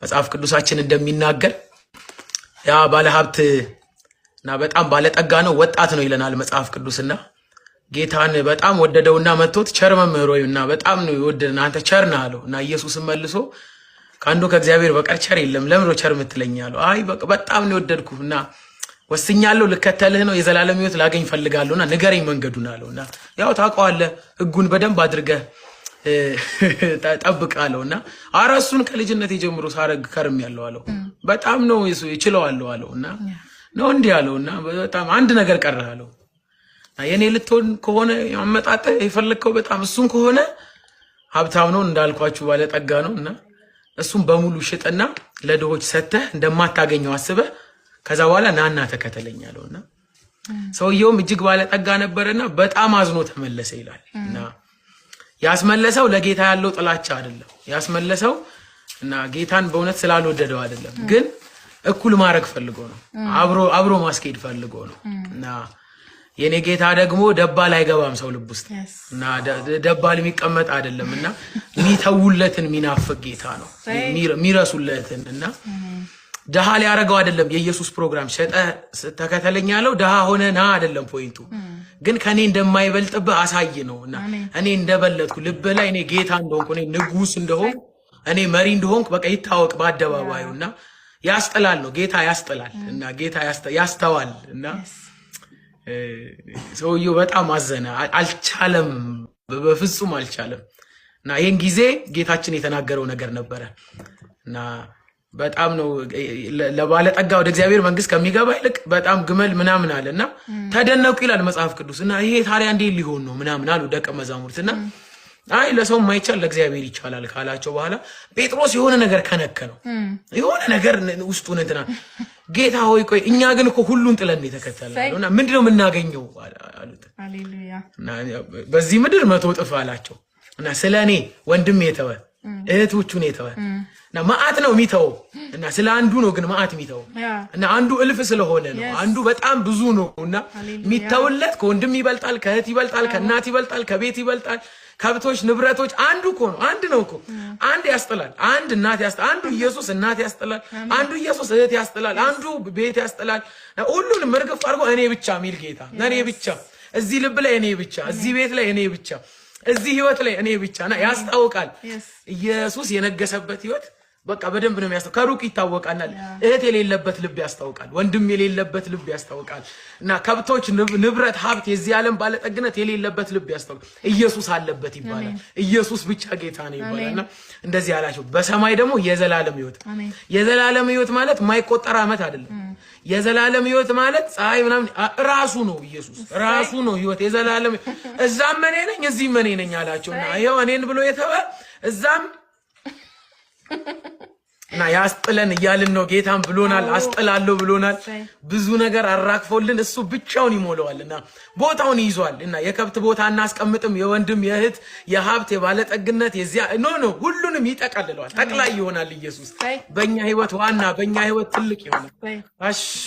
መጽሐፍ ቅዱሳችን እንደሚናገር ያ ባለሀብት እና በጣም ባለጠጋ ነው፣ ወጣት ነው ይለናል መጽሐፍ ቅዱስና ጌታን በጣም ወደደውና መጥቶት ቸር መምህር ሆይ እና በጣም ነው የወደደን አንተ ቸር ነህ አለው። እና ኢየሱስም መልሶ ከአንዱ ከእግዚአብሔር በቀር ቸር የለም፣ ለምን ነው ቸር የምትለኝ አለው። አይ በቃ በጣም ነው የወደድኩህ እና ወስኛለሁ፣ ልከተልህ ነው፣ የዘላለም ሕይወት ላገኝ ፈልጋለሁና ንገረኝ መንገዱን አለው። እና ያው ታውቀዋለህ፣ ሕጉን በደንብ አድርገህ ጠብቅ አለው። እና ኧረ እሱን ከልጅነቴ ጀምሮ ሳረግ ከርሜያለሁ አለው። በጣም ነው እችለዋለሁ አለው። እና ነው እንዲህ አለው። እና በጣም አንድ ነገር ቀረህ አለው። የኔ ልትሆን ከሆነ አመጣጠህ የፈለግከው በጣም እሱን ከሆነ ሀብታም ነው እንዳልኳችሁ ባለጠጋ ነው እና እሱን በሙሉ ሽጥና ለድሆች ሰጥተህ እንደማታገኘው አስበህ ከዛ በኋላ ናና ተከተለኝ አለውና ሰውየውም እጅግ ባለጠጋ ነበረና በጣም አዝኖ ተመለሰ ይላል። እና ያስመለሰው ለጌታ ያለው ጥላቻ አይደለም። ያስመለሰው እና ጌታን በእውነት ስላልወደደው አይደለም፣ ግን እኩል ማድረግ ፈልጎ ነው። አብሮ አብሮ ማስኬድ ፈልጎ ነው። እና የኔ ጌታ ደግሞ ደባል አይገባም ሰው ልብ ውስጥ እና ደባል የሚቀመጥ አይደለም እና የሚተውለትን የሚናፍቅ ጌታ ነው። የሚረሱለትን እና ድሃ ሊያደርገው አይደለም የኢየሱስ ፕሮግራም። ሸጠህ ተከተለኝ ያለው ድሃ ሆነ ና አይደለም point ኡ፣ ግን ከኔ እንደማይበልጥብህ አሳይ ነው። እና እኔ እንደበለጥኩ ልብህ ላይ እኔ ጌታ እንደሆንኩ፣ እኔ ንጉስ እንደሆንኩ፣ እኔ መሪ እንደሆንኩ በቃ ይታወቅ በአደባባዩ። እና ያስጥላል ነው ጌታ፣ ያስጥላል እና ጌታ ያስተዋል። እና ሰውየው በጣም አዘነ፣ አልቻለም፣ በፍጹም አልቻለም። እና ይህን ጊዜ ጌታችን የተናገረው ነገር ነበረ እና በጣም ነው ለባለጠጋ ወደ እግዚአብሔር መንግስት ከሚገባ ይልቅ በጣም ግመል ምናምን አለ እና ተደነቁ ይላል መጽሐፍ ቅዱስ። እና ይሄ ታዲያ እንዴት ሊሆን ነው ምናምን አሉ ደቀ መዛሙርት። እና አይ ለሰው የማይቻል ለእግዚአብሔር ይቻላል ካላቸው በኋላ ጴጥሮስ የሆነ ነገር ከነከነው፣ የሆነ ነገር ውስጡን እንትና ጌታ ሆይ ቆይ እኛ ግን እኮ ሁሉን ጥለን የተከተልነው እና ምንድነው የምናገኘው አሉት። እና በዚህ ምድር 100 እጥፍ አላቸው። እና ስለ እኔ ወንድም የተወ፣ እህቶቹን የተወ እና መዓት ነው የሚተወው እና ስለ አንዱ ነው ግን መዓት የሚተወው እና አንዱ እልፍ ስለሆነ ነው። አንዱ በጣም ብዙ ነው እና የሚተውለት ከወንድም ይበልጣል፣ ከእህት ይበልጣል፣ ከእናት ይበልጣል፣ ከቤት ይበልጣል፣ ከብቶች፣ ንብረቶች። አንዱ እኮ ነው፣ አንድ ነው እኮ። አንድ ያስጥላል፣ አንድ እናት ያስጥላል፣ አንዱ ኢየሱስ እናት ያስጥላል፣ አንዱ ኢየሱስ እህት ያስጥላል፣ አንዱ ቤት ያስጥላል። ሁሉንም እርግፍ አድርጎ እኔ ብቻ የሚል ጌታ፣ እኔ ብቻ እዚህ ልብ ላይ፣ እኔ ብቻ እዚህ ቤት ላይ፣ እኔ ብቻ እዚህ ህይወት ላይ፣ እኔ ብቻ እና ያስታውቃል። ኢየሱስ የነገሰበት ህይወት በቃ በደንብ ነው የሚያስታውቅ። ከሩቅ ይታወቃል። እህት የሌለበት ልብ ያስታውቃል። ወንድም የሌለበት ልብ ያስታውቃል። እና ከብቶች፣ ንብረት፣ ሀብት፣ የዚህ ዓለም ባለጠግነት የሌለበት ልብ ያስታውቃል። ኢየሱስ አለበት ይባላል። ኢየሱስ ብቻ ጌታ ነው ይባላል። እና እንደዚህ አላቸው። በሰማይ ደግሞ የዘላለም ህይወት። የዘላለም ህይወት ማለት የማይቆጠር ዓመት አይደለም። የዘላለም ህይወት ማለት ፀሐይ ምናምን ራሱ ነው። ኢየሱስ ራሱ ነው ህይወት፣ የዘላለም። እዛም እኔ ነኝ፣ እዚህም እኔ ነኝ አላቸውና ይኸው እኔን ብሎ የተወ እዛም እና ያስጥለን እያልን ነው። ጌታም ብሎናል፣ አስጥላለሁ ብሎናል። ብዙ ነገር አራግፎልን እሱ ብቻውን ይሞላዋል እና ቦታውን ይዟል። እና የከብት ቦታ እናስቀምጥም፣ የወንድም፣ የእህት፣ የሀብት፣ የባለጠግነት የዚያ no no ሁሉንም ይጠቀልለዋል። ጠቅላይ ይሆናል ኢየሱስ በእኛ ህይወት ዋና፣ በእኛ ህይወት ትልቅ ይሆናል። አሹ።